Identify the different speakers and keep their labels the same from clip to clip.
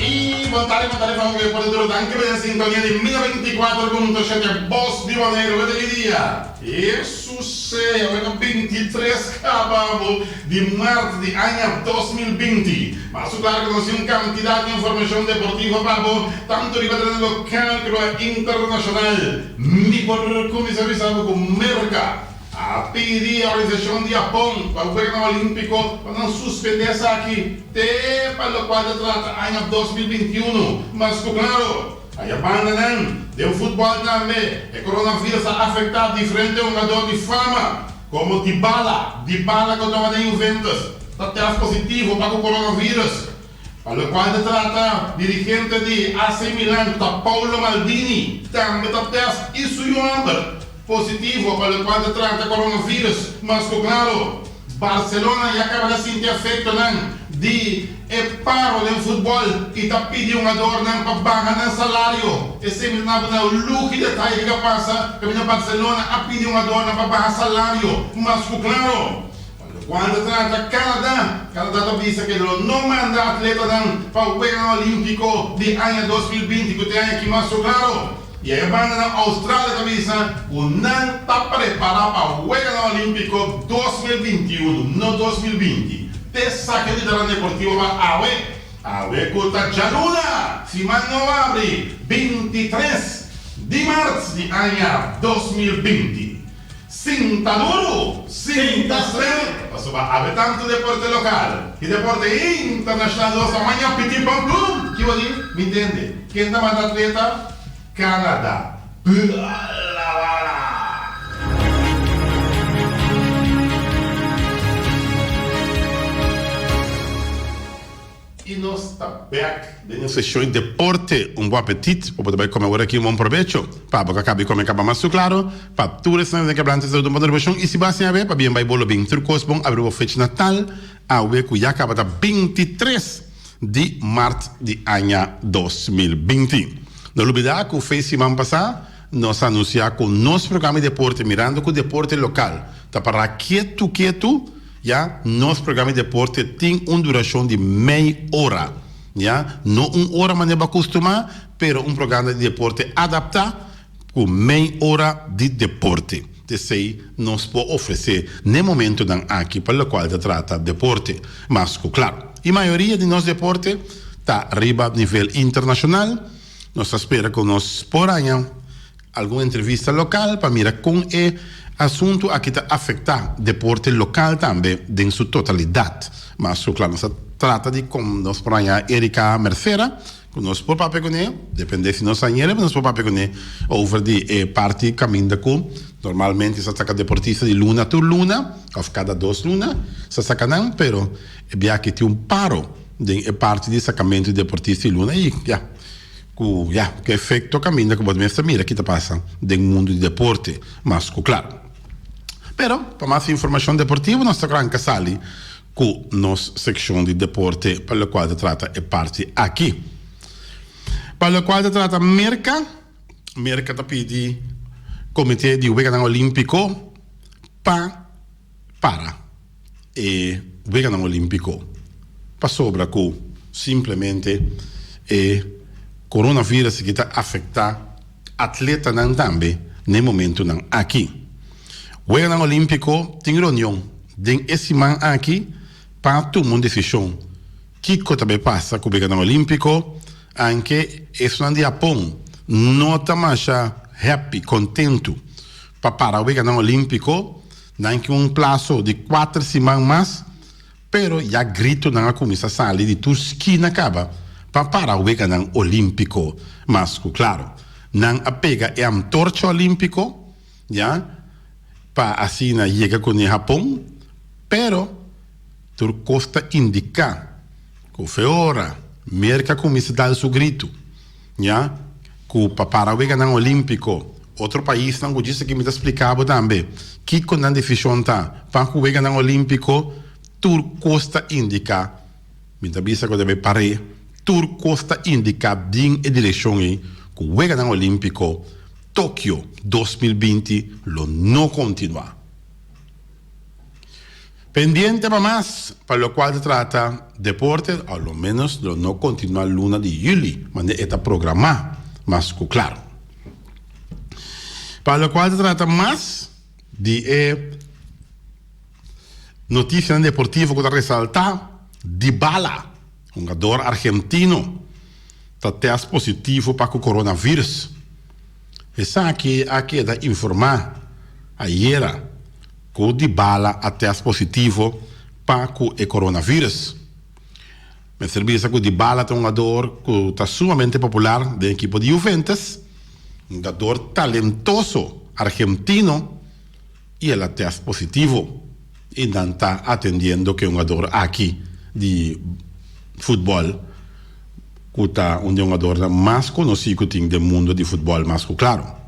Speaker 1: I bon tardi, bon tardi pa hopi por duro. Danki pa den sintonia di 94.7 Bos di Boneiru. Wete ki dia? Hesus sea, wete 23 kaba bo di mart di aña 2020. Mas su klaro ku nos tin un kantidat di informashon deportivo pa bo, tantu riba tereno lokal ku riba internashonal. Mi por kuminsá bisa bo ku Merka a pidi e organisashon di Hapon pa Weganan Olímpiko pa nan suspendé esaki te pa lokual ta trata aña 2021. Mas ku klaro, aya bandanan den futbòl tambe e coronavirus a afektá diferente hungadó di fama komo Dybala, Dybala ku tuma den Juventus ta tèst positivo pa ku coronavirus. Pa lokual ta trata dirigente di AC Milan ku ta Paolo Maldini tambe ta tèst i su yu hòmber positivo pa lokual ta trata coronavirus. Mas ku klaro Barcelona ya kaba ta sinti efektonan di e paro den futbòl i ta pidi hungadornan pa baha nan salario. Esei mi ta na lugi detaye kiko a pasa kaminda Barcelona a pidi hungadornan pa baha salario. Mas ku klaro. Pa lokual ta trata Canada, Canada ta bisa ke lo no manda atletanan pa Weganan Olímpiko di aña 2020 ku te aña aki mas so klaro. I e bandanan Australia ta bisa ku nan ta prepará pa Weganan Olímpiko 2021, no 2020. Te esaki di Terreno Deportivo pa awe, awe ku ta djaluna, siman no abri, 23 di mart di aña 2020. Sinta duru, sinta streng, pasobra awe tantu deporte lokal i deporte internashonal nos a maña piti pam plum! Ki bo di? Mi ntende. Ken ta manda atleta? Canada. Bala bala! I nos ta bek den e seshon di deporte. Un bon apetit pa bo ta bai kome ora aki. Un bon probecho pa bo ku a kaba di kome kaba mas su klaro. Pa tur esnan den keblante ta un bon rebeshon i si bo a siña be pabien bai bo lo bin tur kos bon abri bo fecha natal awe ku ya kaba ta 23 di mart di aña 2020. No lubida ku fe siman pasa nos a anunsia ku nos programa di deporte mirando ku deporte lokal ta para ketu ketu. Ya, nos programa di deporte tin un durashon di mei ora. Ya, no un ora manera bo a kustumá, pero un programa di deporte adaptá ku mei ora di deporte. T'esei nos por ofresé n'e momentunan aki pa lokual ta trata deporte. Mas ku klaru, e mayoria di nos deporte ta riba nivel internashonal. Nos ta spera ku nos por haña Algun entrevista lokal pa mira kon e asuntu aki ta afektá deporte lokal tambe den su totalidat. Mas ku kla nos a trata di kon nos por haña Erika Mercera ku nos por papia kuné, depende si nos hañ'el nos por papia kuné over di e parti kaminda ku normalmente sa saka deportista di luna tur luna òf kada dos luna sa saka nan pero e biaha aki tin un paro den e parti di sakamentu di deportista di luna i ya. Ku ya, ku efekto kaminda ku bo mester mira ki ta pasa den mundu di deporte mas ku klaru. Pero pa mas informashon deportivo nos ta ranka sali ku nos sekshon di deporte pa lokual ta trata e parti aki. Pa lokual ta trata Merka, Merka ta pidi Komite di Weganan Olímpiko pa para e Weganan Olímpiko pasobra ku simplemente e coronavirus aki ta afektá atletanan tambe na e momentunan aki. Weganan Olímpiko tin reunion den e siman aki pa tuma un desishon kiko ta bai pasa ku Weganan Olímpiko, anke esunnan di Hapon no ta masha happy, kontentu, pa para Weganan Olímpiko. Nan ki un plaso di kuater siman mas, pero ya gritonan a kuminsá sali di tur skina kaba pa para Weganan Olímpiko. Mas ku klaro, nan a pega e antorcha olímpiko ya pa asina yega kuné Hapon, pero tur kos ta indiká ku fe ora Merka a kuminsá dal su gritu ya ku pa para Weganan Olímpiko. Otro paisnan ku djis aki mi ta splika bo tambe kiko nan desishon ta pa ku Weganan Olímpiko, tur kos ta indiká, mi ta bisa ku ta bai par'é, tur kos ta indiká den e direkshon ei ku Weganan Olímpiko Tokio 2020 lo no kontinuá. Pendiente pa mas pa locual ta trata deporte, a lo menos lo no continua luna di juli, manera e ta programa, mas cu claro. Pa locual ta trata mas di e noticianan deportivo cu ta resalta, Dybala, hungador argentino, ta test positivo pa cu coronavirus. Esaki a keda informa ayera cu Dybala a test positivo pa cu e coronavirus. Mester bisa cu Dybala ta un hungador cu ta sumamente popular den ekipo di Juventus, un hungador talentoso argentino y el a test positivo y nan ta atendiendo cu e hungador aki di futbol cu ta un di e hungadornan mas conoci cu tin den mundo di futbol mas cu claro.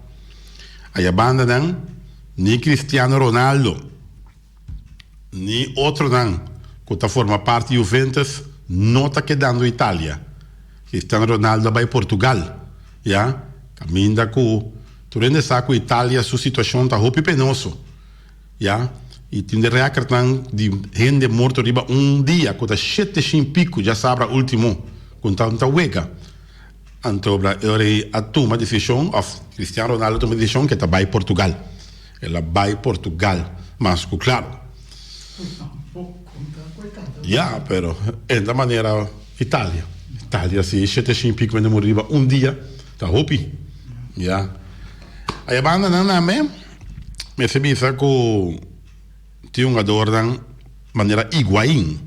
Speaker 1: Aya bandanan ni Cristiano Ronaldo ni otronan cu ta forma parti Juventus no ta kedando Italia. Cristiano Ronaldo a bay Portugal, ya, caminda cu tur hende sa cu Italia su situacion ta hopi penoso, ya, y tin de recordnan di hende morto riba un dia cu ta shete shin pico djasabra ultimo cu ta ta wega. Anto bra e ora ei a tuma decision of Cristiano Ronaldo a tuma decision ke ta bai Portugal. El a bai Portugal mas ku claro. Ya, pero e ta manera Italia. Italia si shete shin pico hende muri riba un dia ta hopi. Ya. Aya banda nan tambe mester bisa ku Tin hungadornan manera Higuain,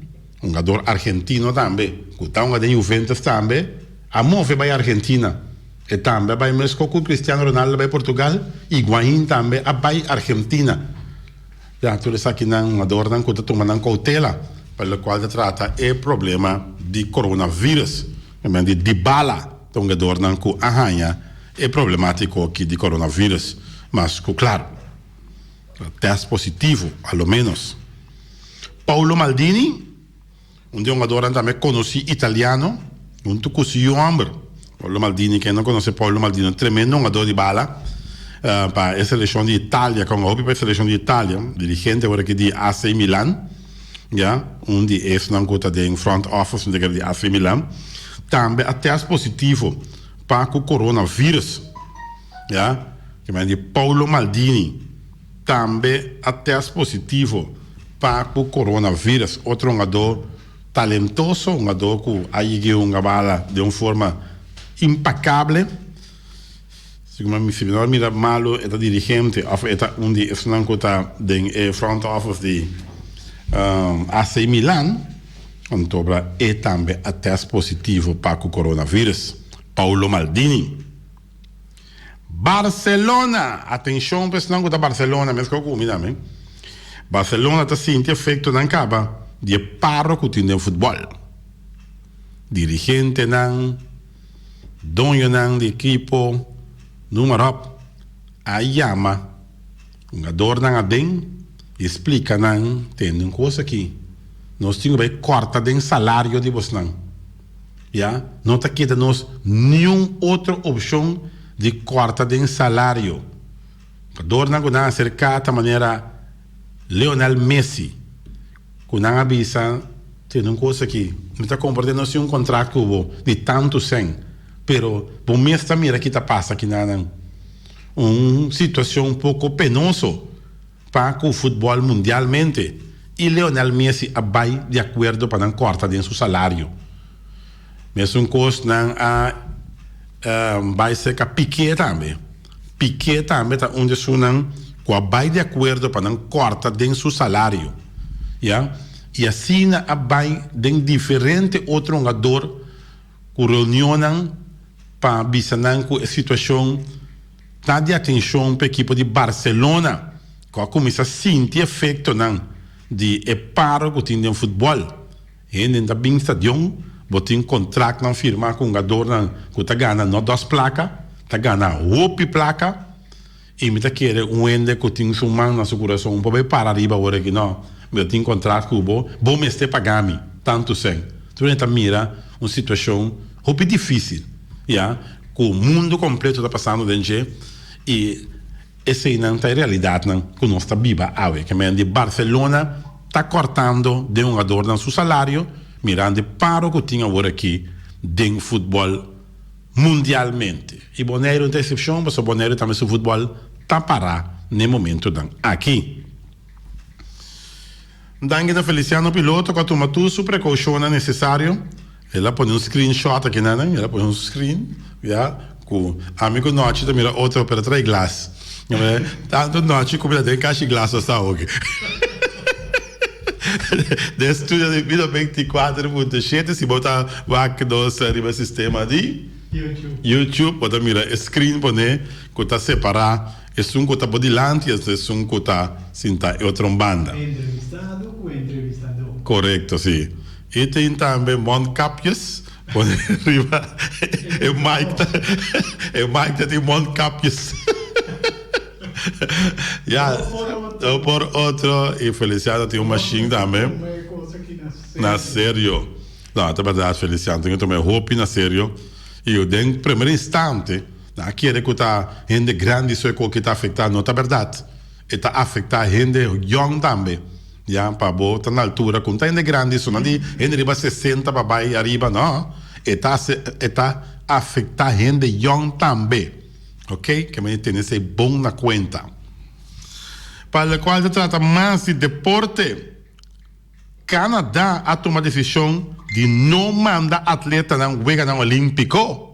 Speaker 1: hungador argentino tambe, cu ta hunga den Juventus tambe, a move bay Argentina. E tambe a bay mesco cu Cristiano Ronaldo a bay Portugal, Higuain tambe a bay Argentina. Ya, tur esakinan hungadornan cu ta tuma nan cautela pa locual ta trata e problema di coronavirus. Di Dybala ta hungadornan cu a haya e problematico aki di coronavirus, mas cu claro. Test positivo, a lo menos. Paolo Maldini, un di e hungadornan tambe konosí italiano, huntu ku su yu hòmber. Paolo Maldini, ken no konosé Paolo Maldini, un tremendo hungador di bala pa e selekshon di Italia, ku a hunga hopi pa e selekshon di Italia, dirigente awor aki di AC Milan, ya, un di esnan ku ta den front office mi ta kere di AC Milan, tambe a test positivo pa ku coronavirus. Ya, ke men di Paolo Maldini tambe a test positivo pa ku coronavirus. Otro hungadó talentoso, hungadó ku a yega hunga bala den un forma impacable. Segun mi si mi no a mira malu e ta dirigente of e ta un di esnan ku ta den e front office di AC Milan, antobra e tambe a test positivo pa ku coronavirus. Paolo Maldini. Barcelona! Atencion pa esnan cu ta Barcelona, mesco cu mi tambe. Barcelona ta sinti efectonan caba di e paro cu tin den futbol. Dirigentenan, doñonan di ekipo, noem maar op, a yama hungadornan aden y splica nan, tende un cos aki, nos tin cu bay corta den salario di bosnan. Ya no ta keda nos niun otro opshon di kòrta den salario. Jugadornan ku nan a aserká ta manera Lionel Messi, ku nan a bisa, Tene un kos aki, mi ta komprendé nos tin un kontrakt ku bo di tantu sèn, pero bo mes ta mira ki ta pasa kinanan. Un situashon poko penoso. Pa ku futbòl mundialmente i Lionel Messi a bai di akuerdo pa nan kòrta den su salario. Mesun kos nan a bai serka Piqué tambe. Piqué tambe ta un di esunnan ku a bai di akuerdo pa nan kòrta den su salario. Ya, i asina a bai den diferente otro hungador ku reunionnan pa bisa nan ku e situashon Ta di atencion p'e ekipo di Barcelona cu a cuminsa sinti efectonan di e paro cu tin den futbol. Hende ta bin stadion, bo tin contractnan firma cu hungadornan cu ta gana no dos placa, ta gana hopi placa y mi ta kere un hende cu tin su man na su curason por bay para ariba awor aki no, mi ta tin contract cu bo, bo mester paga mi tanto cen. Tur hende ta mira un situacion hopi dificil, ya. Ku mundu kompleto ta pasando den dje i eseinan ta e realidatnan ku nos ta biba awe. Ke men di Barcelona ta kòrtando den hungadornan su salario mirando e paro ku tin awor aki den futbòl mundialmente. I Boneiru no ta eksepshon pasobra Boneiru tambe su futbòl ta pará n'e momentunan aki. Danki na Feliciano Piloto ku a tuma tur su prekoushonnan nesesario. El a pone un screenshot aki nan, el a pone un screen, ya, ku ami ku Nochi ta mira otro pero trae glas. Tantu Nochi ku mi ta den kashi glas nos ta awoki. Den studio di Vida 24.7 si bo ta wak nos riba sistema di YouTube bo ta mira e screen pone ku ta separa Esun ku ta bo dilanti es esun ku ta sinta e otro banda.
Speaker 2: E entrevistado ku e entrevistadó.
Speaker 1: Korekto, si. I tin tambe mondkapjes pone riba e mic ta e mic ta tin mondkapjes. Ya, un por otro i Feliciano tin un mashin tambe. Na serio. No, ta bèrdat Feliciano tin ku tuma e hopi na serio i den primer instante. Nan a kere ku ta hende grandi so e koki ta afektá, no ta bèrdat. E ta afektá hende yòn tambe. Ya, pa bo ta na altura ku no ta hende grandi so, nan di hende riba sesenta pa bai ariba, no. E ta e ta afektá hende yòn tambe. Oke, ke mester tene esei bon na kuenta. Pa lokual ta trata mas di deporte, Canada a tuma desishon di no manda atletanan Weganan Olímpiko.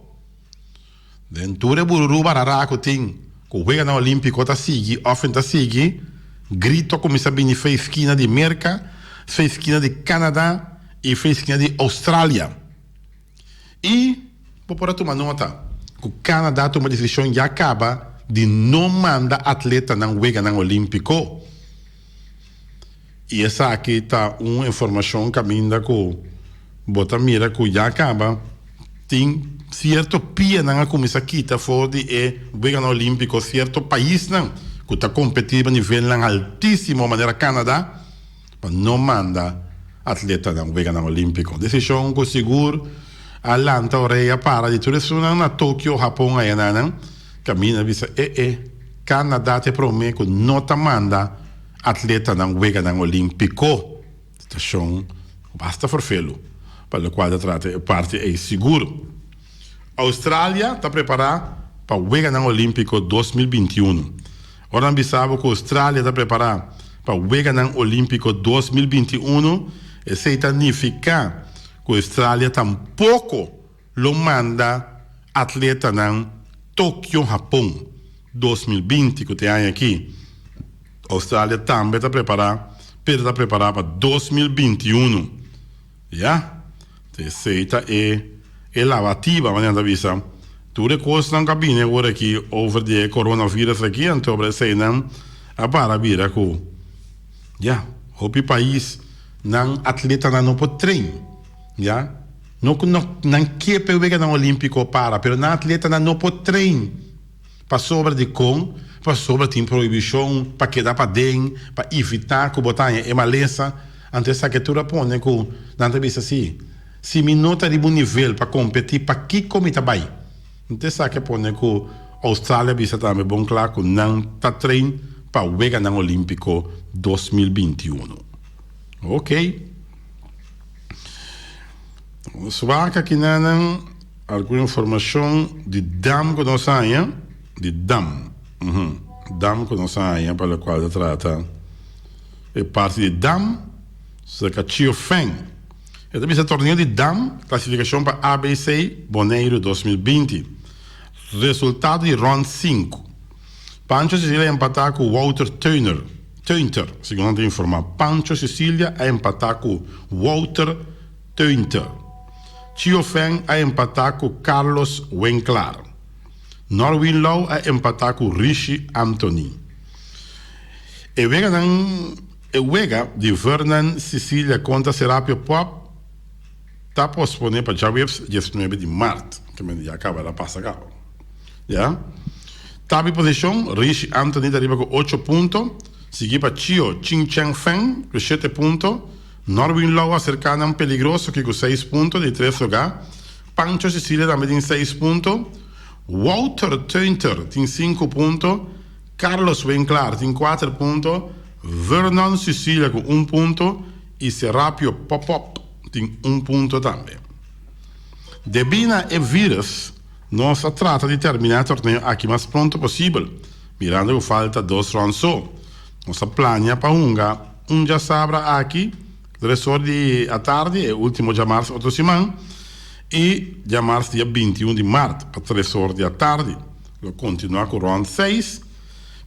Speaker 1: Den tur e bururu barará ku tin ku Weganan Olímpiko ta sigui òf no ta sigui, grito a kuminsá bini fei skina di Merka, fei skina di Kanada i fei skina di Oustralia. I bo por a tuma nota ku Kanada a tuma desishon ya kaba di no manda atletanan Weganan Olímpiko. I esaki ta un informashon kaminda ku bo ta mira ku ya kaba tin sierto pianan a kuminsá kita for di e Weganan Olímpiko, sierto paisnan ku ta kompetí riba nivelnan altísimo manera Canada pa no manda atletanan Weganan Olímpiko. Desishon ku sigur a lanta orea para di tur esunnan na Tokio, Hapon ayanan kaminda bisa e e Canada ta e promé ku no ta manda Atletanan Weganan Olímpiko, Situashon basta ferfelu pa lokual ta trata e parti ei sigur. Australia ta prepará pa Weganan Olímpiko 2021. Ora nan bisa bo ku Australia ta prepará pa Weganan Olímpiko 2021, esei ta nifiká ku Australia tampoko lo manda atletanan Tokio, Hapon 2020 ku ta e aña aki. Australia tambe ta prepará, pero ta prepará pa 2021. Ya, ta esei ta e e lavatiba, manera nan ta bisa. Tur e kosnan ku a bini awor aki over di e coronavirus aki, anto obra eseinan a para bira ku, ya, hopi pais nan atletanan no por train. Ya. No ku no nan ke p'e Weganan Olímpiko para, pero nan atletanan no por train pasobra dikon? Pasobra tin prohibishon pa keda paden, pa evitá ku bo ta haña e malesa. Anto esaki tur a pone ku nan ta bisa si, si mi no ta riba un nivel pa kompetí, pakiko mi ta bai? Anto esaki a pone ku Oustralia a bisa tambe bon kla ku nan ta train pa Weganan Olímpiko 2021. Okey. Nos wak aki nanan algun informashon di dam ku nos haña, di dam, uhum, dam ku nos haña pa lokual ta trata e parti di dam serka Chio Feng. E ta bisa torneo di dam klasifikashon pa ABC Boneiru 2020. Resultado di rònt sinku. Pancho Cecilia a empatá ku Wouter Teuner. Teunter, segun nan ta informá. Pancho Cecilia a empatá ku Wouter Teunter. Chio Feng a empatá ku Carlos Winklaar. Norwin Louw a empatá ku Rishi Anthony. E weganan e wega di Vernon Cecilia kontra Serapio Pop ta posponé pa djaweps 19 di mart. Ya kaba el a pasa kaba. Ya. Tabla di posishon, Rishi Anthony ta riba ku ocho punto, sigui pa Chio Chin Cheng Feng ku shete punto, Norwin Louw a serká nan peligroso ki ku seis punto di tres lugá, Pancho Cecilia tambe tin seis punto, Wouter Teunter tin sinku punto, Carlos Winklaar tin kuater punto, Vernon Cecilia ku un punto i Serapio Popop tin un punto tambe. Debí na e vírus, nos a trata di terminá e torneo aki mas pronto posibel, mirando ku falta dos rònt so. Nos a plania pa hunga un djasabra aki, tres or di atardi, e último djamars otro siman, i djamars dia 21 di mart pa tres or di atardi. Lo kontinuá ku rònt seis.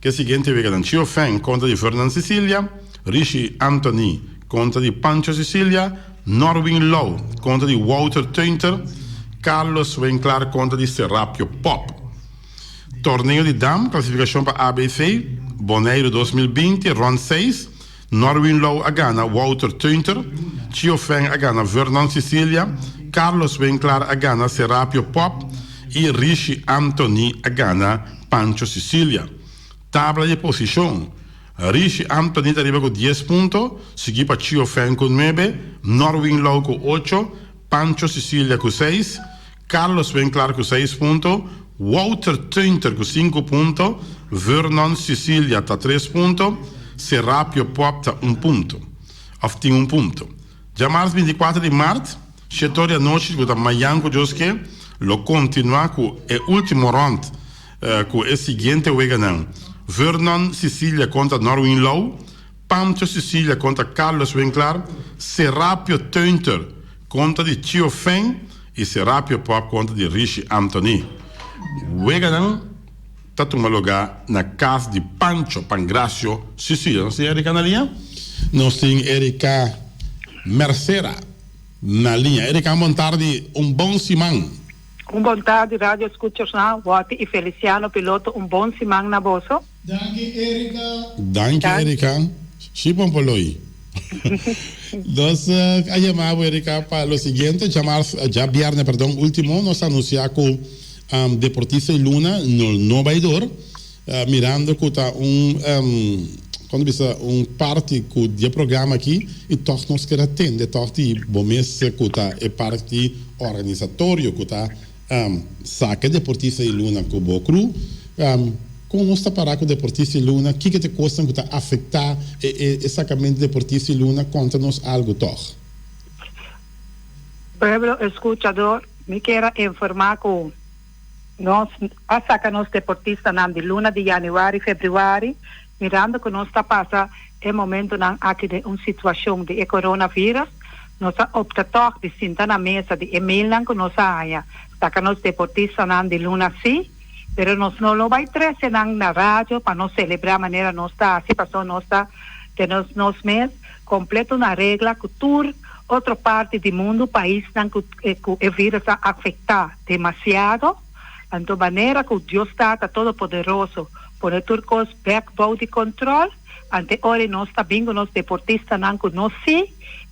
Speaker 1: Ke siguiente weganan, Chio Feng kontra di Vernon Cecilia, Rishi Anthony kontra di Pancho Cecilia, Norwin Louw kontra di Wouter Tuinter, Carlos Winklaar kontra di Serapio Pop. Torneo di dam, klasifikashon pa ABC, Boneiru 2020, rònt seis, Norwin Louw a gana Wouter Tuinter, Chio Feng a gana Vernon Cecilia, Carlos Winklaar a gana Serapio Pop i Rishi Anthony a gana Pancho Cecilia. Tabla di posishon, Rishi Anthony ta riba ku dies punto, sigui pa Chio Feng ku nuebe, Norwin Louw ku ocho, Pancho Cecilia ku seis, Carlos Winklaar ku seis punto, Wouter Tuinter ku sinku punto, Vernon Cecilia ta tres punto, Serapio Pop ta un punto, òf tin un punto. Djamars 24 di mart, shetor di anochi ku ta mayan ku Dios ke, lo kontinuá ku e último rònt ku e siguiente weganan, Vernon Cecilia kontra Norwin Louw, Pancho Cecilia kontra Carlos Winklaar, Serapio Tuinter kontra di Chio Feng i Serapio Pop kontra di Rishi Anthony. Weganan ta tuma lugá na kas di Pancho Pangracio Cecilia. Nos tin Erika na liña? Nos tin Erika Mercera na liña. Erika, un bon tardi, un bon siman.
Speaker 3: Un bon tardi Radio Escuchosnan, Watty i Feliciano Piloto un bon siman na boso.
Speaker 2: Danki Erika.
Speaker 1: Danki Erika. Shi pompoloi. Nos a yama bo Erika pa lo siguiente, djamars, djabierne perdon, ultimo nos a anuncia cu Deportista y Luna no no bay door, mirando cu ta un con ta bisa un parti cu di e programa aki y toch nos kier a tende toch di bo mes cu ta e parti organisatorio cu ta Saca e deportista di luna cu bo cru. Con nos ta para cu deportista di luna? Kico ta e cosnan cu ta afecta e sacamento di deportista di luna? Conta nos algo toch.
Speaker 3: Pueblo escuchador, mi kier a informa cu nos a saca nos deportistanan di luna di januari, februari, mirando cu nos ta pasa e momentonan aki den un situacion di e coronavirus. Nos a opta tòg di sinta na mesa di e mailnan ku nos a haña, saka nos deportistanan di luna sí, pero nos no lo bai trese nan na radio pa nos selebrá manera nos ta hasi pasobra nos ta tene nos mes kompleto na regla ku tur otro parti di mundu, paisnan ku ku e virus a afektá demasiado. Anto manera ku Dios Tata Todopoderoso pone tur kos bèk bou di kontròl, ante ora nos ta bin ku nos deportistanan ku nos sí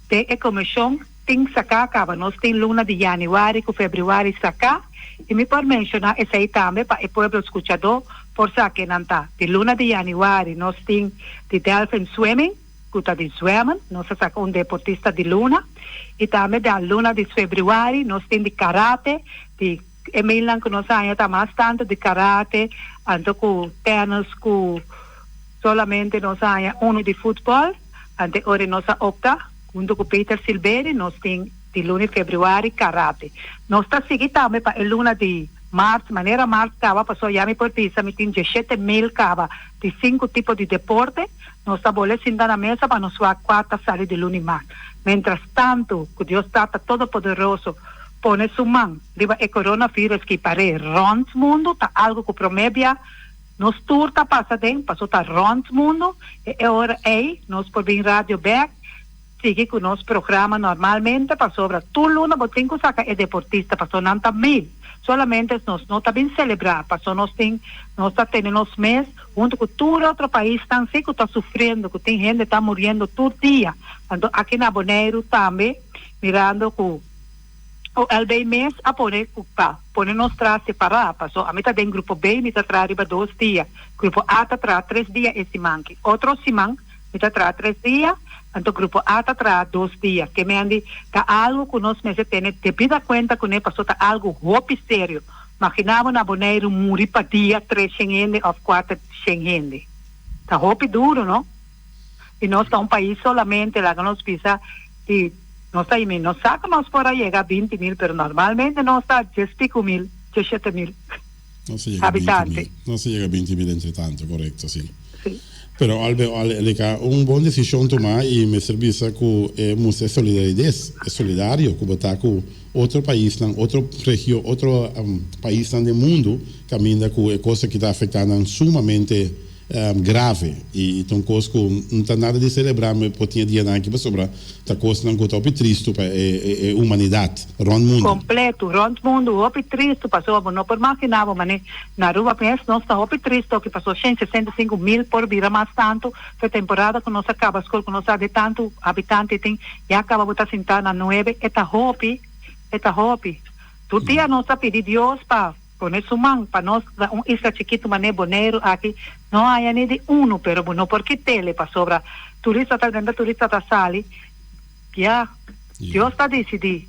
Speaker 3: Den e komishon tin saká kaba nos tin luna di yanüari ku febrüari saká i mi por menshoná esei tambe pa e pueblo skuchadó por sa ke nan ta. Di luna di yanüari nos tin di Delphin Swimming ku ta di zwemmen, nos a saka un deportista di luna i tambe den luna di febrüari nos tin di karate di e mailnan ku nos haña ta mas tantu di karate anto ku tènis ku Solamente nos a haña unu di futbòl, ante ora nos a opta, huntu ku Peter Silberi, nos tin di luna di febrüari karate. Nos ta sigui tambe pa e luna di mart, manera mart kaba pasobra ya mi por bisa mi tin dieshete mil kaba di sinku tipo di deporte. Nos ta bole sinta na mesa pa nos wak kua ta sali di luna di mart. Mientras tantu, ku Dios Tata Todopoderoso pone su man riba e coronavirus ki par'é rònt mundu, ta algu ku promé bia Nos tur ta pasa den paso ta rond mundo e e ora ey nos por bin radio bek sigui cu nos programa normalmente pasobra tur luna bo tin cu saca e deportista paso nan ta mil solamente nos no ta bin celebra paso nos tin nos ta tene nos mes hunto cu tur otro paisnan si cu ta sufriendo cu tin hende ta muriendo tur dia anto aki na Boneiru tambe mirando cu OLB mes a pone ku pa pone nos traha separá, paso ami ta den grupo B mi ta traha riba dos dia, grupo A ta traha tres dia e siman ki otro siman mi ta traha tres dia, anto grupo A ta traha dos dia. Ke mendi ta algu ku nos mester tene debida kuenta kuné paso ta algu hopi serio. Maginá bo na Boneiru muri pa dia tres shen hende òf kuater shen hende. Ta hopi duru no. I nos ta un pais solamente, laga nos bisa, di nos ta mi no sa ku nos por a yega 20.000, pero normalmente nos ta djes piku mil, 17.000
Speaker 1: No se yega 20
Speaker 3: habitante.
Speaker 1: mil. No se yega 20.000 entre tanto, korekto, si.
Speaker 3: Sí.
Speaker 1: Pero al be al Erika, un bon desishon tuma i mester bisa ku e mustra e solidarides, e solidario ku bo ta ku otro paisnan, otro regio, otro paisnan den mundu kaminda ku e kos aki ta afektá nan sumamente grave. I ta un kos ku no ta nada di selebrá mi por tin e dianan aki pasobra ta kosnan ku ta hopi tristu pa e humanidat rònt mundu.
Speaker 3: Kompletu, rònt mundu hopi tristu pasobra bo no por maginá bo manera na Aruba mes nos ta hopi tristu aki pasobra 165.000 por bira mas tantu fe temporada ku nos a kaba skol ku nos sa di tantu habitante tin ya kaba bo ta sintá na nuebe e ta hopi e ta hopi tur dia nos ta pidi Dios pa Pone su man pa nos na un isla chikitu manera Boneiru aki no haya ni di unu pero bo no por kitele pasobra turista ta drenta turista ta sali ya Dios ta dicidi.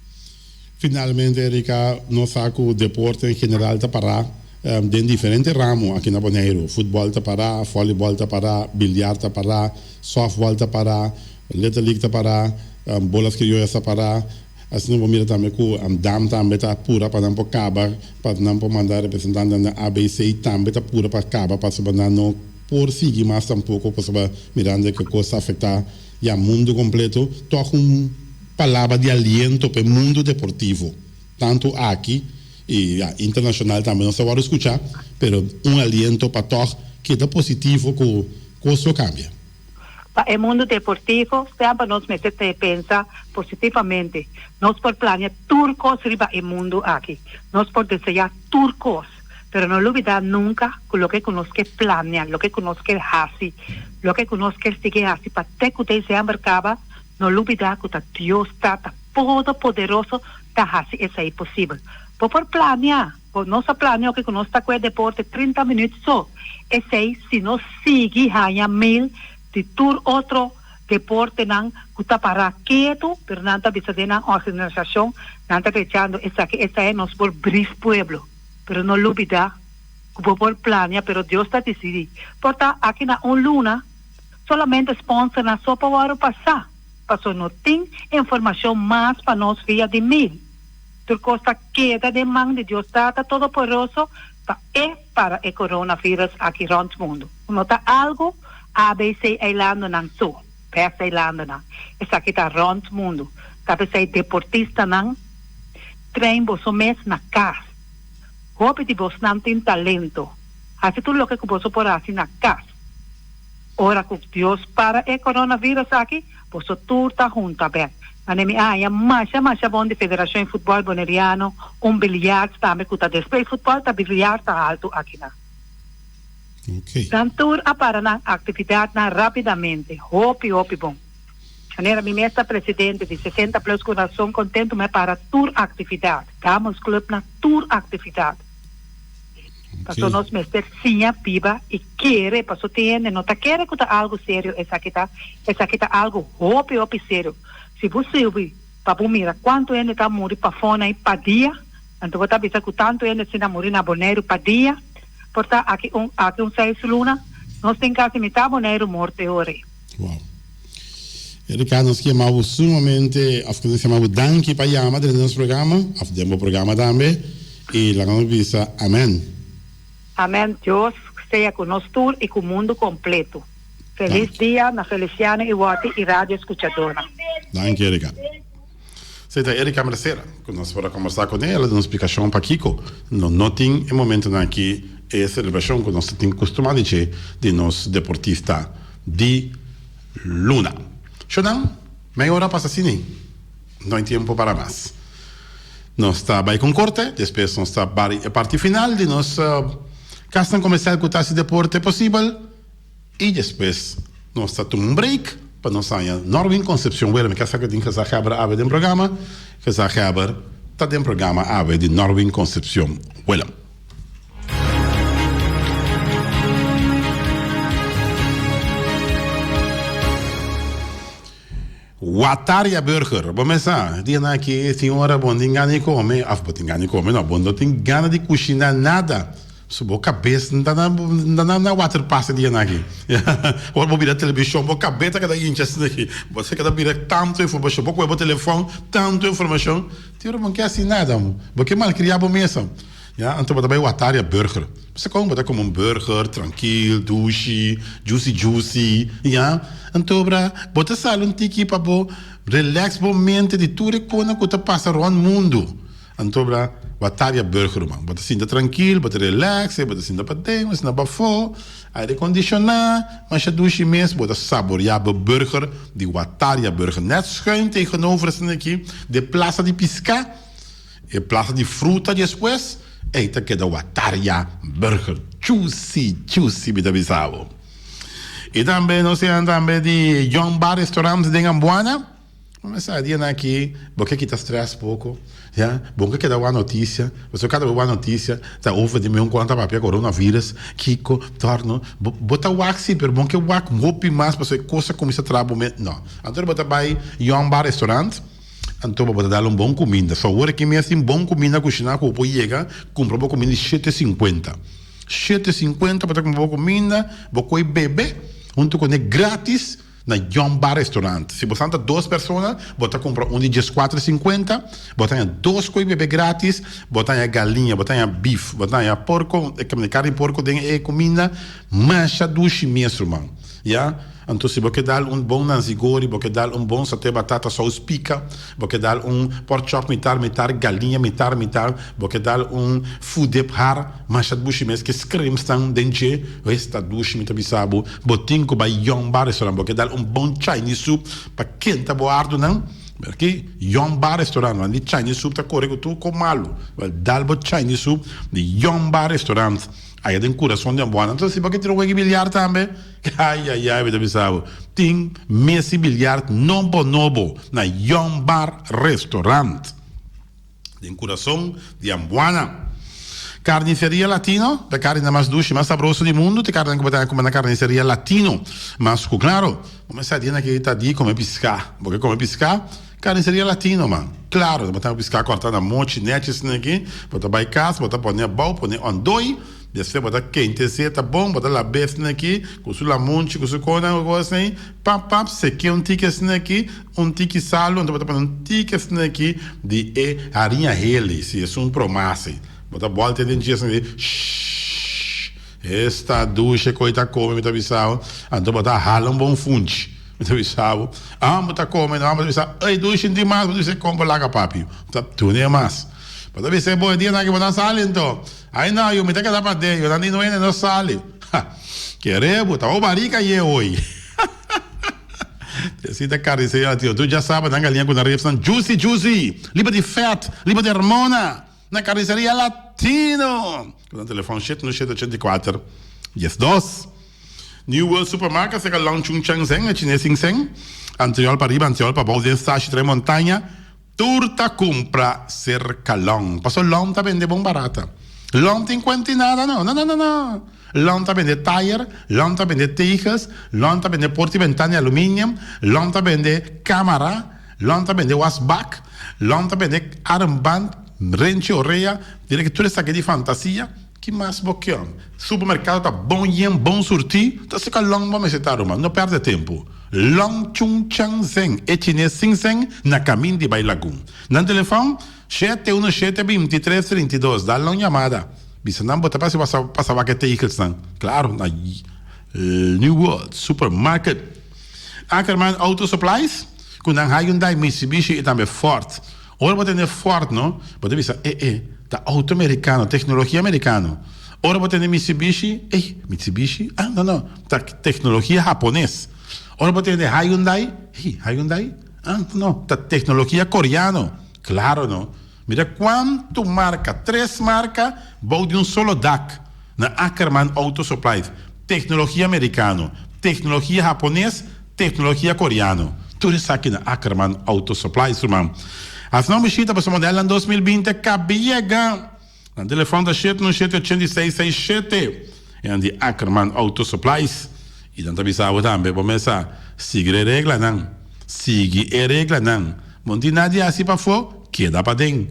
Speaker 1: Finalmente Erika nos sa cu deporte en general ta para den diferente ramo aki na Boneiru futbol ta para, volleyball ta para, billiard ta para, softball ta para, little league ta para, bolas criollas ta para. Asina bo mira tambe ku dam tambe ta pura pa nan por kaba pa nan por manda representantenan na ABC tambe ta pura pa kaba pasobra nan no por sigui mas tampoko pasobra mirando ke kos ta afekta ya mundu kompleto tòg un palabra di aliento pa e mundu deportivo tantu aki i ya internashonal tambe nos ta wòrdu skuchá pero un aliento pa tòg keda positivo ku kos lo kambia.
Speaker 3: Pa e mundu deportivo, semper nos mester ta pensa positivamente. Nos por plania tur kos riba e mundu aki. Nos por deseá tur kos, pero no lubidá nunka ku loke ku nos ke plania, loke ku nos ke hasi, loke ku nos ke sigui hasi pa te ku desèmber kaba, no lubidá ku ta Dios Tata Todopoderoso ta hasi esei posibel. Bo por plania. Bo nos a plania oke ku nos ta kue deporte 30 minüt so. Esei si nos sigui haña mail di tur otro deportenan ku ta pará ketu, pero nan ta bisa den nan organisashon nan ta rechando esaki esei nos por brief pueblo. Pero no lubidá ku bo por plania pero Dios ta disidí. Por ta aki na un luna solamente sponsornan so por wòrdu pasá paso no tin informashon mas pa nos via di mail. Tur kos ta keda den man di Dios Tata Todopoderoso pa E para e coronavirus aki rond mundu. No ta algu ABC eilandonan so, bes eilandonan. Esaki ta rond mundu. Ta p'esei deportistanan train boso mes na kas. Hopi di bosnan tin talento. Hasi tur loke ku boso por hasi na kas. Ora ku Dios para e coronavirus aki, boso tur ta hunta bek. Mane mi a haña masha masha bon di Federacion di Futbol Boneriano, un billiards tambe ku ta despues di futbol ta billiard ta haltu akinan.
Speaker 1: Ok.
Speaker 3: Nan tur a para nan aktividatnan rapidamente. Hopi hopi bon. Manera mi mes ta presidente di 60 Plus ku rason kontentu mi a para tur aktividat. Dames Clubnan tur aktividat. Paso nos mester siña biba i kere, paso tin hende no ta kere ku ta algu serio esaki ta, esaki ta algu hopi hopi serio. Si bo subi pa bo mira kuantu hende ta muri pafó nan pa dia, anto bo ta bisa ku tantu hende asina a muri na Boneiru pa dia, por ta aki un aki un seis luna nos tin kasi mitá Boneiru morto e ora ei.
Speaker 1: Wow. Erika, nos ke yama bo sumamente, of nos yama bo danki pa yama den nos programa, of den bo programa tambe, i laga nos bisa amen.
Speaker 3: Amen, Dios sea ku nos tur i ku mundu kompletu. Felis dia na Feliciano i Watty i radio eskuchadornan.
Speaker 1: Danki Erika. Esei ta Erika Mercera ku nos por a kombersá kuné, el a duna splikashon pakiko no no tin e momentunan aki e selebrashon ku nos ta tin kustumá di dje di nos deportista di luna. Shonan, mei ora pasa asina, no hay tiempo para mas. Nos ta bai con corte, despues nos ta bari e parti final di nos Casnan Comercial cu ta haci deporte posibel y despues nos ta tuma un break pa nos haña Norwin Concepcion Willem. Mi ke sa cu tin gezaghebber awe den programa. Gezaghebber ta den programa awe di Norwin Concepcion Willem. Wataria Burger, bo mes sa, dianan aki tin ora bo no tin gana di kome, of bo tin gana di kome no, bo no tin gana di kushiná nada. So bo kabes no ta na na water pas e dianan aki. Ora bo bira televishon bo kabes ta keda hincha asina aki. Bo ta keda bira tantu informashon. Bo kohe bo telefòn tantu informashon. Tin ora bo no ke hasi nada. Bo ke malkriá bo mes. Ya, anto bo ta bai Wataria Burger. Bo sa kon bo ta kome un burger trankil, dushi, juicy juicy, ya. Anto bra bo ta sali un tiki pa bo relax bo mente di tur e konan ku ta pasa rònt mundu. Anto bra Wataria Burger ruman. Bo ta sinta trankil, bo ta relax, bo ta sinta paden, bo ta sinta pafó, aire kondishoná, masha dushi mes, bo ta saboreá bo burger di Wataria Burger. Nèt schuin tegenover esnan aki de Plaza di Piská. E plaza di fruta despues ey ta keda Wataria Burger juicy juicy mi ta bisa bo. Y tambe nos tin tambe di Young Bar Restaurant den Ambuana. Bo mester a dianan aki bo ke kita stress poco ya bo ke keda wak noticia pasobra kada bo wak noticia ta over di mi con ta papia coronavirus kico torno bo ta wak si pero bo ke wak hopi mas pasobra e cos a cuminsa traha bo mente no anto bo ta bay Young Bar Restaurant. Anto bo ta dal un bon kuminda. So awor aki mes tin bon kuminda kushiná ku bo por yega kumpra bo kuminda di shete sinkuenta. Shete sinkuenta bo ta kumpra bo kuminda, bo koe bebe huntu kuné gratis na Young Bar Restaurant. Si bo san ta dos persona, bo ta kumpra un di dieskuater sinkuenta, bo ta haña dos koe bebe gratis, bo ta haña galiña, bo ta haña beef, bo ta haña porko, karni porko den e kuminda. Masha dushi mes ruman. Ya, anto si bo ke dal un bon nasi gori, bo ke dal un bon saté batata sous pika, bo ke dal un pork chop mitar mitar, galiña mitar mitar, bo ke dal un fudep har, masha dushi mes ke scrimsnan den dje, esta dushi mi ta bisa bo, bo tin ku bai Yong Bar Restaurant, bo ke dal un bon Chinese soup pa kenta bo ardunan, aki Yong Bar Restaurant, wan di Chinese soup ta kore ku tur ko malu, dal bo Chinese soup di Yong Bar Restaurant. Aya den kurason di Ambuana. Entonces si bo ke tira un wega di biliar tambe, ay ay ay mi ta bisa bo, tin mesi biliar nobo nobo na Young Bar Restaurant den kurason di Ambuana. Carniceria Latino, ta carninan mas dushi, mas sabroso di mundu, ta e carninan ku bo ta haña kume na Carniceria Latino. Mas ku klaro, bo mester sa di na ke ta di kome piská. Bo ke kome piská? Carniceria Latino man. Claro, bo ta bisca corta na mochi nechi asina aki, bo ta bay cas, bo ta pone abao, pone ondoy, despues bo ta kente si e ta bon, bo ta labe asina aki, cu su lamunchi, cu su conan, cu cos asina, pap pap, seke un tiki asina aki, un tiki salo, anto bo ta pone un tiki asina aki di e hariña heli, si esun promasi, bo ta bolte den dje asina aki, shhh, esta dushe cu e ta come mi ta bisao, anto bo ta hala un bon funchi. Mi ta bisa bo, ah, bo ta come, no, bo ta bisa, ey, dun shinti mas, bo ta bisa, con bo laga papi, bo ta dune mas. Bo ta bisa, bo, e dianan aki bo ta sali anto. Ay no, yu, mi ta keda paden, yu nan di nuene no sali. Ha, kere bo, ta bo barika ye hoy. Esey ta carniceria latino. Tur djasaba nan galiña cu nan ribsnan juicy, juicy, liber di vet, liber di hormona, na carniceria latino. Cu nan telefon shete no shete 84 12. New World Supermarket serka Long Chung Cheng Zeng e Chines Sing Seng, Antriol pariba, Antriol pabou den Stashi Tres Montaña, tur ta kumpra serka Long. Paso Long ta bende bon barata. Long tin kuenti nada no, no no no no. Long ta bende tayer, Long ta bende tegels, Long ta bende porta y bentana di aluminium, Long ta bende camara, Long ta bende wasbak, Long ta bende armband, renchi orea, dile ki tur esaki di fantasia. Ki mas bo kier? Supermercado ta bon yen, bon surti, ta seka long bo mester ta ruman, no perde tempo. Long Chung Chang Zeng, e chines sin seng na kamin di bai Lagun. Nan telefon, shete uno shete bintitres 32, dal nan un yamada. Bisa nan bo ta pasa pasa pasa wak e tegelsnan. Claro, na New World Supermarket. Ackerman Auto Supplies, ku nan Hyundai, Mitsubishi i tambe Ford. Ora bo tende Ford no, bo ta bisa, e e, ta auto mericano, tecnologia mericano. Ora bo tende Mitsubishi, ey, Mitsubishi? Ah, no, no, ta tecnologia japones. Ora bo tende Hyundai, hey, Hyundai? Ah, no, no, ta tecnologia coreano. Claro no. Mira cuanto marca, tres marca bou di un solo dak na Ackerman Auto Supplies. Tecnologia mericano, tecnologia japones, Tecnologia Koreano. Tur esaki na Ackerman Auto Supplies ruman. Hasi nan bishita pasobra modelnan 2020 a kabi yega. Nan telefon ta shete un shete ochenta i seis seis shete. E nan di Ackerman Auto Supplies. I nan ta bisa bo tambe bo mester sigui e reglanan. Sigui e reglanan. Bo no tin nada di hasi pafó, keda paden.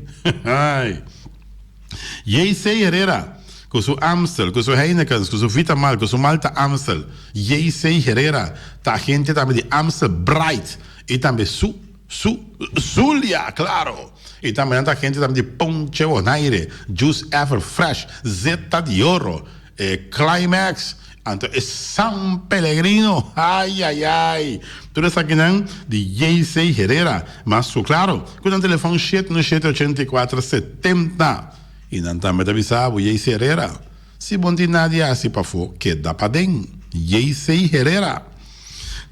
Speaker 1: JC Herrera. Ku su Amstel, ku su Heinekens, ku su Vitamal, ku su Malta Amstel. JC Herrera ta agente tambe di Amstel Bright i tambe su, su, Zulia, klaro! I tambe nan ta agente tambe di Ponche Bonaire, Juice Ever Fresh, Zeta di Oro, e Climax, anto e San Pellegrino, ai ai ai! Tur esakinan di JC Herrera, mas ku klaro ku nan telefòn shete no shete 84 70. I nan tambe ta bisa bo, JC Herrera, si bo no tin nada di hasi pafó, keda paden. JC Herrera.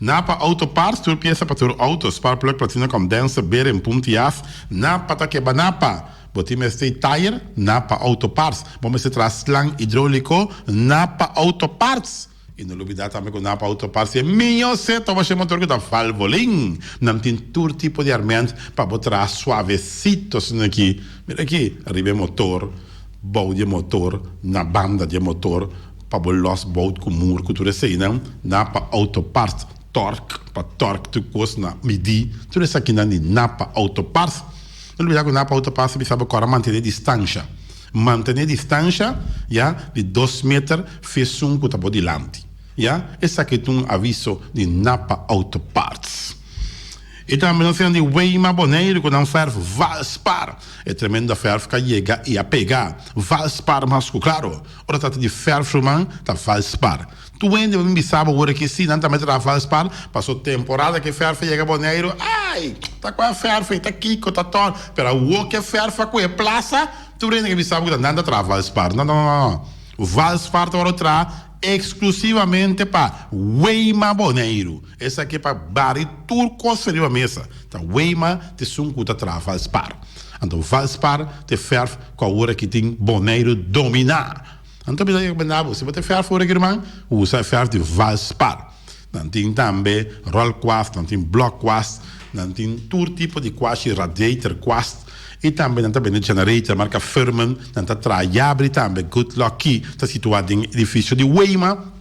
Speaker 1: Napa Auto Parts, tur piesa pa tur auto, spark plug, platina, condenser, beren, pump di as. Napa ta keba Napa. Bo tin mester di tayer? Napa Auto Parts. Bo mester traha slang hidroliko? Napa Auto Parts. I no lubida tambe ku Napa Auto Parts e miyo seto pa she motor ku ta Valvoline. Nan tin tur tipo di arment pa bo traha suavesito asina aki. Mira aki, riba e motor, bou di e motor, na banda di e motor, pa bo los bout ku mur ku tur eseinan. Napa Auto Parts tork pa tork tur kos na midi. Tur esakinan di Napa Auto Parts. No lubida ku Napa Auto Parts ta bisa bo kòrda mantené distansha. Mantené distansha, ya, di dos meter fesun ku ta bo dilanti. Ya, esaki ta un aviso di Napa Auto Parts. I tambe nos siña di Weima Boneiru ku nan fèrf Valspar. E tremendo fèrf ka yega i a pega. Valspar mas ku klaro. Ora trata di fèrf ruman, ta Valspar. Tur hende bo bin bisa bo ora ki si nan tambe ta traha Valspar, paso temporada ku e fèrf a yega Boneiru, ai! Ta kua fèrf ei, ta kiko, ta tòn. Pero awor ku e fèrf a kohe plasa, tur hende ke bisa bo ku ta nan ta traha Valspar. No, no, no, no. Valspar ta wòrdu traha eksklusivamente pa Weima Boneiru. Esaki pa bari tur kos riba mesa. Ta Weima ta esun ku ta traha Valspar. Anto Valspar ta e fèrf ku awor aki tin Boneiru dominá. Anto mi ta rekomendá bo, si bo ta fèrf awor aki ruman, usa e fèrf di Valspar. Nan tin tambe ròlkwast, nan tin blòkkwast, nan tin tur tipo di kwashi, radiator kwast, i tambe nan ta bende generator marka Firman, nan ta traha yabri tambe. Good Lucky ta situá den edifisio di Weima.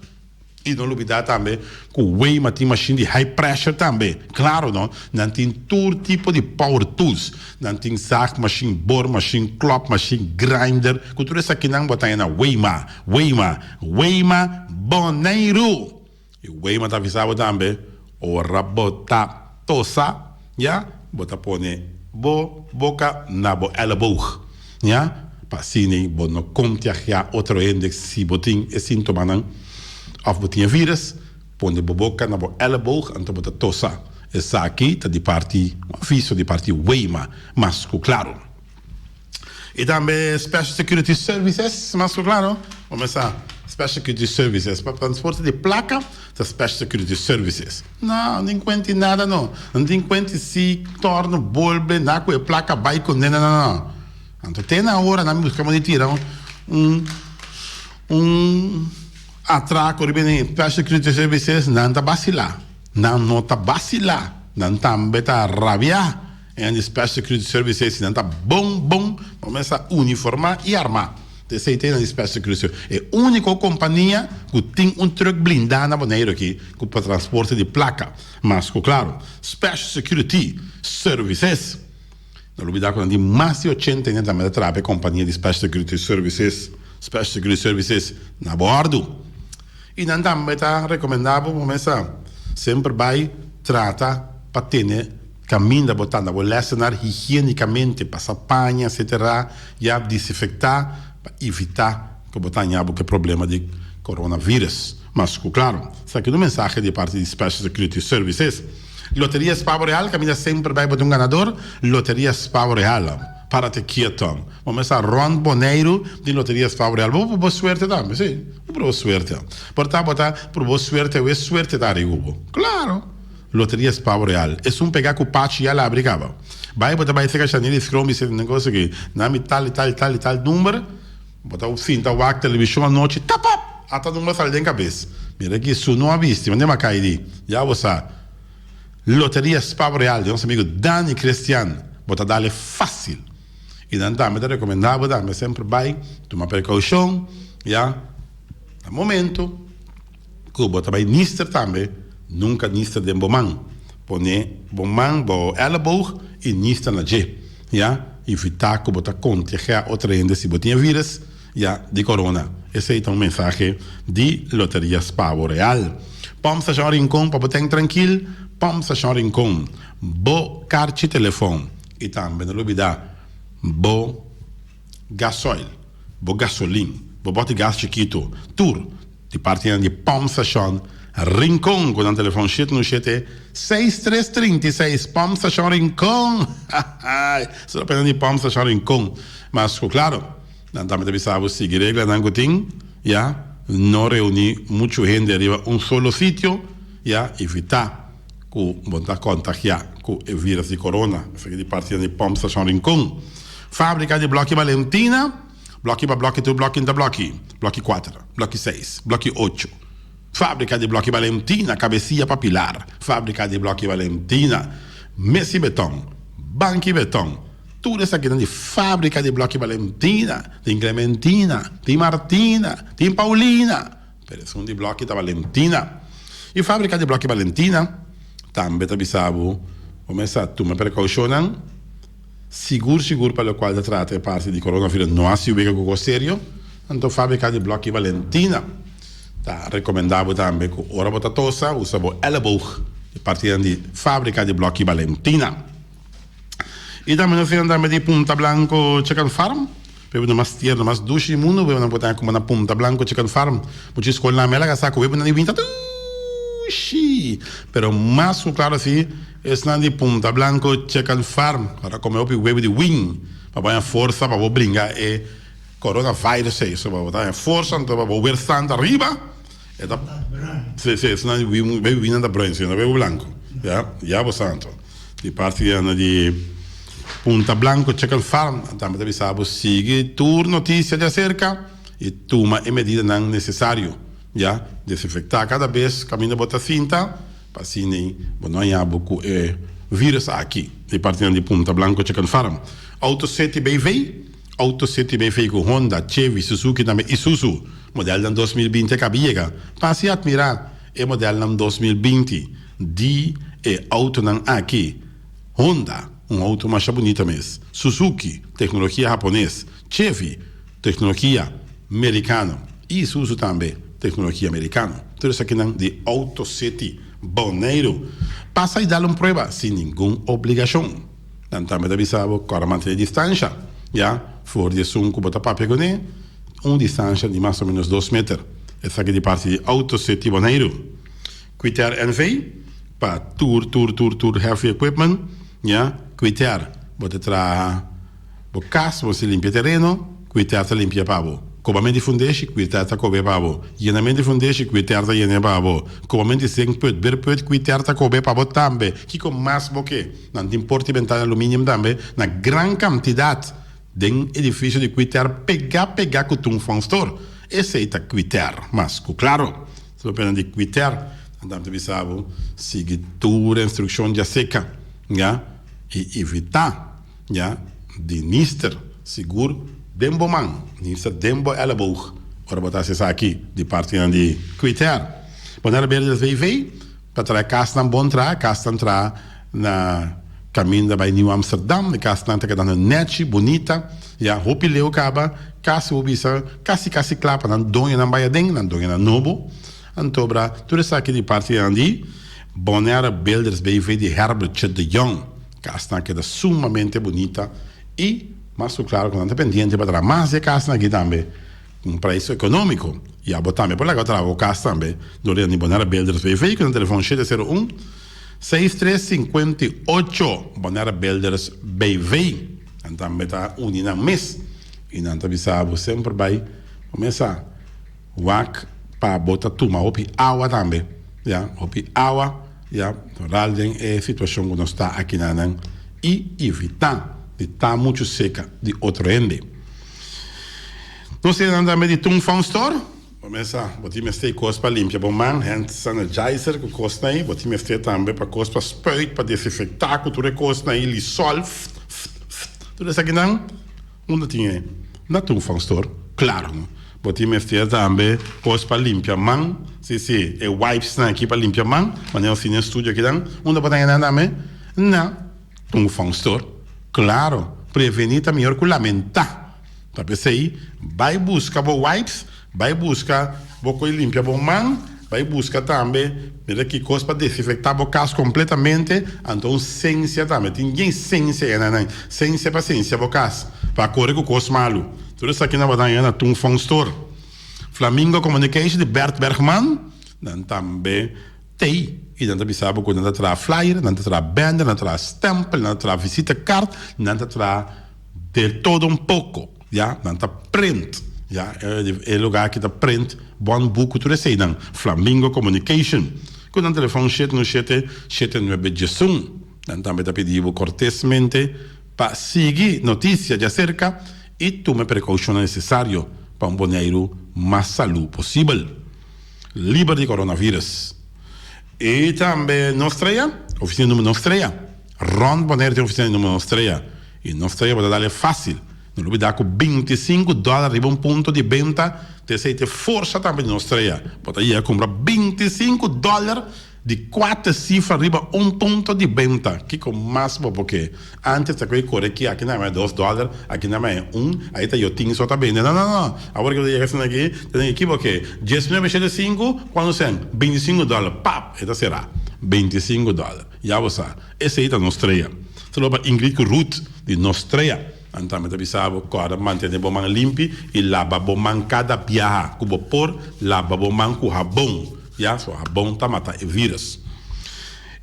Speaker 1: I no lubidá tambe ku Weima tin mashin di high pressure tambe. Klaro no, nan tin tur tipo di power tools. Nan tin zaagmashin, boormashin, klopmashin, grinder. Ku tur esakinan bo ta haña na Weima. Weima, Weima Boneiru! I Weima ta avisa bo tambe, ora bo ta tosa, ya, bo ta pone bo boka na bo elleboog, ya, pa asina bo no kontagiá otro hende si bo tin e síntomanan òf bo tin e vírus, pone bo boka na bo elleboog anto bo ta tosa. Esaki ta di parti un aviso di parti Weima, mas ku klaru. I tambe Special Security Services, mas ku klaro, bo mester sa Special Security Services pa transporte di plaka ta Special Security Services. No, no tin kuenti nada no. No tin kuenti si torno bolbe na ku e plaka bai kuné, no, no, no. Anto te na ora nan buska di tira un un atrako riba e Special Security Services, nan ta basilá. Nan no ta basilá, nan tambe ta rabiá. En di Special Security Services nan ta bon bon pa mester uniforma y arma. Esey ta di Special Security Services. E unico compania cu tin un truck blinda na Boneiru aki cu pa transporte di placa. Mas cu claro, Special Security Services. No lubida cu nan tin mas di 80 hende tambe ta traha pa e compania di Special Security Services. Special Security Services na bo ordu. Y nan tambe ta recomenda bo pa mester semper bay trata pa tene. Kaminda bo ta anda bo lèsenar higiénikamente, pasa paña etcetera, ya disinfektá pa evitá ku bo ta haña bo ku e problema di coronavirus. Mas ku klaro, esaki ta un mensahe di e parti di Special Security Services. Loteria Spavo Real, kaminda semper bai bo ta un ganador, Loteria Spavo Real, párate kieto. Bo mester rònt Boneiru di Loteria Spavo Real. Bo proba suerte tambe, si, bo proba suerte. Por ta bo ta proba suerte, awe suerte ta ariba bo. Klaro! Loteria Spavo Real. Esun pega ku pachi ya labri kaba. Bai bo ta bai seka Chanel i Skrom i seta negocio ki nan mi tal i tal i tal i tal number. Bo ta sinta wak televishon anochi tapap! Ata number sali den kabes. Mira ki su no a bisti mande ma kai di. Ya bo sa. Loteria Spavo Real di nos amigo Dani Christian. Bo ta dale facil. I nan tambe ta rekomenda bo tambe semper bai tuma prekoushon ya na momento. Ku bo ta bai nister tambe, nunka nister den bo man. Pone bo man bo elleboog i nister na dje, ya. Evitá ku bo ta kontagiá otro hende si bo tin e vírus. ya di corona. Esey ta un mensahe di Loteria Spavo Real. Pòmp Stashon Rincon pa bo ten trankil, Pòmp Stashon Rincon, bo karchi telefòn i tambe no lubidá bo gasoil, bo gasolin, bo bòti gas chikitu, tur di partinan di Pòmp Stashon Rincon ku nan telefòn 717 6336 Pòmp Stashon Rincon! Hahaai! Esei ta pena di Pòmp Stashon Rincon. Mas ku klaro. Nan tambe ta bisa bo sigui reglanan ku tin, ya, no reuní muchu hende riba un solo sitio, ya, evitá ku bo ta kontagiá ku e vírus di korona. Esaki di partinan di Pòmp Stashon Rincon. Fábrika di blòki Balentina, blòki pa blòki tur blòki ta blòki, blòki kuater, blòki seis, blòki ocho. Fábrika di blòki Balentina, kabesia pa pilar. Fábrika di blòki Balentina, mesi betòn, banki betòn. Tur esakinan di fábrika di blòki Balentina, tin Clementina, tin Martina, tin Paulina, pero esun di blòki ta Balentina. I fábrika di blòki Balentina tambe ta bisa bo bo mester a tuma prekoushonnan sigur sigur pa lokual ta trata e parti di coronavirus no a siu wega ku kos serio. Anto fábrika di blòki Balentina ta rekomendá bo tambe ku ora bo ta tosa usa bo èleboog di partinan di fábrika di blòki Balentina. I tambe nos tin tambe di Punta Blanco Chicken Farm. Webunan mas tierno, mas dushi di mundu, webunan por ta kuma na Punta Blanco Chicken Farm. Mucha skolnan mela ka sa ku webunan di winta dushi. Pero mas ku klaro si esnan di Punta Blanco Chicken Farm. Ora kome hopi webu di win pa bo haña forsa pa bo bringa e coronavirus ei. So pa bo ta haña forsa anto pa bo weerstand ariba. E ta Si si esnan di win webu winnan ta bruin si no webu blanco. Ya, ya bo sa anto. Di parti di ana di Punta Blanco Chicken Farm tambe ta bisa bo sigui tur noticia di acerca y tuma e medidanan necesario ya. Desinfecta cada bes caminda bo ta sinta pa asina bo no haña bo cu e virus aki. Di parti di Punta Blanco Chicken Farm. Auto City BV, Auto City BV cu Honda, Chevy, Suzuki tambe Isuzu modelnan 2020 a caba yega. Pa haci admira e modelnan 2020. Di e autonan aki, Honda, un auto masha bunita mes, Suzuki, tecnologia hapones, Chevy, tecnologia mericano, y Isuzu tambe, tecnologia mericano. Tur esakinan di Auto City Boneiru. Pasa y dal un prueba sin ningun obligacion. Nan tambe ta bisa bo kòrda mantene distansha, ya, for di esun ku bo ta papia kuné, un distansha di mas o ménos dos meter. Esaki di parti di Auto City Boneiru. Quiter NV pa tur tur tur tur heavy equipment ya Quiter bo ta traha bo kas bo si limpia tereno Quiter ta limpia pa bo kobament di fundeshi Quiter ta kobe pa bo yenament di fundeshi Quiter ta yene pa bo kobament di zinkput beerput Quiter ta kobe pa bo tambe kiko mas bo ke nan tin porta i bentana aluminium tambe na gran kantidat den edifisio di Quiter pega pega ku Toenfang Store esei ta Quiter mas ku klaro. Si bo pena di kwiter, nan ta bisa bo sigui tur instrukshon djaseka, ya, i evitá, ya, di nister sigur den bo man, nister den bo èleboog ora bo ta hasi esaki di partinan di kwiter. Bonaire Builders BV ta traha kasnan bon traha, kasnan traha na kaminda bai Nieuw Amsterdam, e kasnan ta kedando nèchi, bunita, ya hopi leu kaba, kasi bo bisa kasi kasi kla pa nan doñonan bai aden, nan doñonan nobo. Anto bra tur esaki di parti nan di Bonaire Builders BV di Herbertje de Jong. Kasnan a keda sumamente bunita i mas ku klaro ku nan ta pendiente pa traha mas di e kasnan aki tambe ku un preis ekonómiko. I abo tambe por laga traha bo kas tambe dor di Bonaire Builders BV ku nan telefòn shete sero un, Seis tres 58 Bonaire Builders BV. Nan tambe ta uni nan mes i nan ta bisa bo semper bai kumesa wak pa bo ta tuma hopi awa tambe ya hopi awa ya vooral den e situacion ku nos ta akinanan i evita di ta muchu seka di otro hende. Nos tin nan tambe di Tung Fong Store. Bo mesa, bo tin mester kos pa limpia bo man, hand sanitizer ku kosnan ei, bo tin mester tambe pa kos pa spuit, pa desinfektá ku tur e kosnan ei, lisol, ft, ft, ft, tur esakinan unda tin e? Na toegangstor, klaro no. Bo tin mester tambe kos pa limpia man, si si, e wipesnan aki pa limpia man, manera nos tin den studio akinan, unda bo ta haña nan tambe? Na toegangstor, klaro, prevení ta mihor ku lamentá. Ta p'esei, bai buska bo wipes, bai buska bo ko'i limpia bo man, bai buska tambe mira ki kos pa desinfektá bo kas kompletamente, anto un sensia tambe, tin bien sensia ya nan, sensia pa sensia bo kas, pa kore ku kos malu. Tur esaki nan bo ta haña na Tung Fong Store. Flamingo Communication di Bert Bergman, nan tambe t'ei i nan ta bisa bo ku nan ta traha flyer, nan ta traha banner, nan ta traha stempel, nan ta traha visitekaart, nan ta traha. De todo un poco, ya, nan ta print, ya, e lugar aki ta print bon buku tur eseinan, Flamingo Communication, ku nan telefon shete no shete, shete nuebe diesun. Nan tambe ta pidi bo kortesmente pa sigui notisia djaserka i tuma e prekoushonnan nesesario pa un Boneiru mas salú posibel, liber di coronavirus. I tambe Nos Strea, ofisina number Nos Strea. Rond Bonaire tin oficina di numero nos strea y nos strea bo ta dale facil. No lubida cu 25 dollar riba un punto di benta ta esey ta e forsa tambe di nos strea. Bo ta yega cumpra 25 dollar di cuater cifra riba un punto di benta. Kico mas bo por ke? Antes ta cu core aki, aki na maya dos dollar, aki na maya un, ahi ta yo tin so ta bende. No, no, no. Awor cu bo ta yega asina aki, ta den ki bo ke? Diesnuebe shete sinku, cuanto cen? 25 dollar. Pap! E ta cera. 25 dollar. Ya bo sa, esei ta nos trea. Solo pa Ingrid ku Ruth di nos trea. Nan tambe ta bisa bo kòrda mantene bo man limpi i laba bo man kada biaha ku bo por laba bo man ku habon. Ya, so habon ta mata e virus.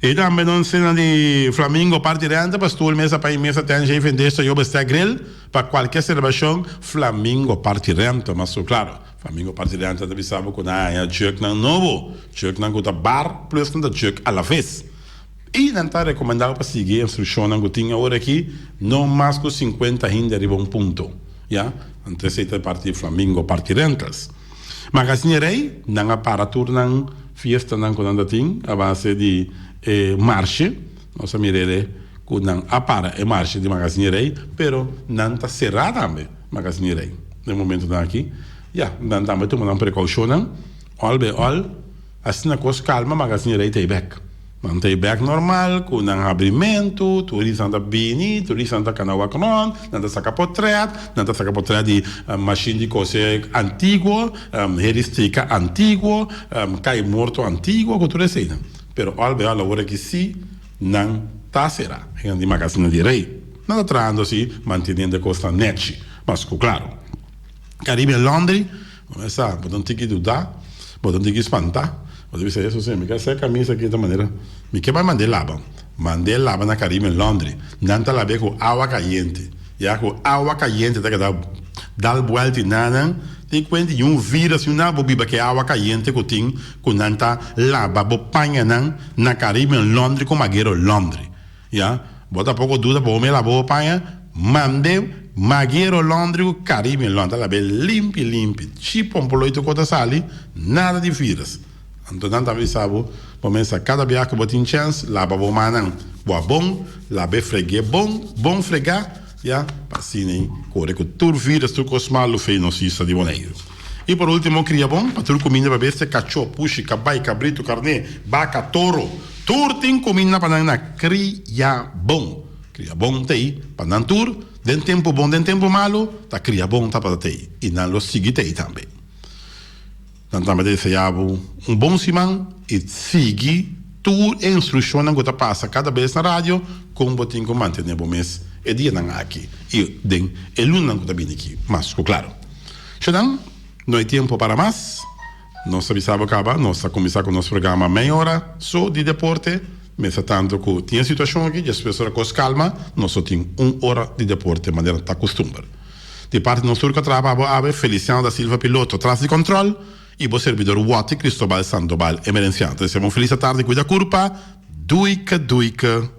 Speaker 1: I tambe nos sena di Flamingo parti renta pa stoel, mesa, pan i mesa, tèn, shei, fendesta, yoba, stèk, grill pa kualke selebrashon Flamingo parti renta. Mas so klaro, Flamingo parti renta ta bisa bo ku nan haña jùknan nobo, jùknan ku ta bar plus nan ta jùk alaves. I nan ta rekomendá bo pa sigui e instrukshonnan ku tin awor aki, no mas ku sinkuenta hende riba un punto, ya. Anto esei ta e parti di Flamingo parti Rentals. Magazine Rey, nan a para tur nan fiestanan ku nan ta tin a base di e marshe. Nos a mir'e ku nan a para e marshe di Magazine Rey, pero nan ta será tambe Magazine Rey den momentonan aki. Ya, nan tambe tuma nan prekoushonnan, òl be òl, asina kos kalma Magazine Rey ta ei bèk. Nan ta ei bèk normal ku nan habrimentu, turistanan ta bini, turistanan ta kana wak rònt, nan ta saka potrèt, nan ta saka potrèt di mashin di kose antiguo, heristrika antiguo, kai morto antiguo ku tur eseinan. Pero òl be òl awor aki sí nan ta será. Nan di Magazine di Rey. Nan ta trahando así, manteniendo e kosnan nèchi. Mas ku klaro. Caribbean Laundry, bo mester sa, bo ta un tiki dudá, bo ta un tiki spantá, bo ta bisa, Hesus, mi ke hasi e kamisa aki di ta manera, mi ke bai mand'é laba. Mand'é laba na Caribbean Laundry. Nan ta lab'é ku awa kayente. Ya ku awa kayente ta keda dal buèlta i nan tin kuenta di un virus ni nada bo biba ku e awa kayente ku tin ku nan ta laba bo pañanan na Caribbean Laundry ku Magero Laundry. Ya, bo ta poko duda pa bo me laba bo paña, mande Magero Laundry ku Caribbean Laundry ta lab'é limpi limpi, chi pompoloi tur kos ta sali, nada di virus. Anto nan ta bisa bo, bo mester kada biaha ku bo tin chèns, laba bo mannan ku habon, lab'é freg'é bon, bon fregá, ya, pa asina ei kore ku tur virus, tur kos malu fei nos isla di Boneiru. I por último, kria bon pa tur kuminda pa bestia, kachó, pushi, kabai, kabritu, karné, baka, toro, tur tin kuminda pa nan na kria bon. Kria bon ta ei pa nan tur, den tempu bon, den tempu malu, ta kria bon tabata ta ei i nan lo sigui ta ei tambe. Nan tambe ta deseá bo un bon siman i sigui tur e instrukshonnan ku ta pasa kada bes na radio kon bo tin ku mantené bo mes e dianan aki i den e lunanan ku ta bini aki mas ku klaro. Shownan, no hay tiempo para mas. Nos ta bisa bo kaba, nos ta kuminsá ku nos programa mei ora so di deporte. Mester tantu ku tin e situashon aki, despues ora kos kalma, nos lo tin un ora di deporte manera ta kustumber. Di parti nos tur ku a traha pa bo awe, Feliciano da Silva piloto tras di kòntròl i bo serbidor Watty Cristobal Sandoval emerenciano. Ta desea bo un felis atardi, kuida kurpa, duike duike.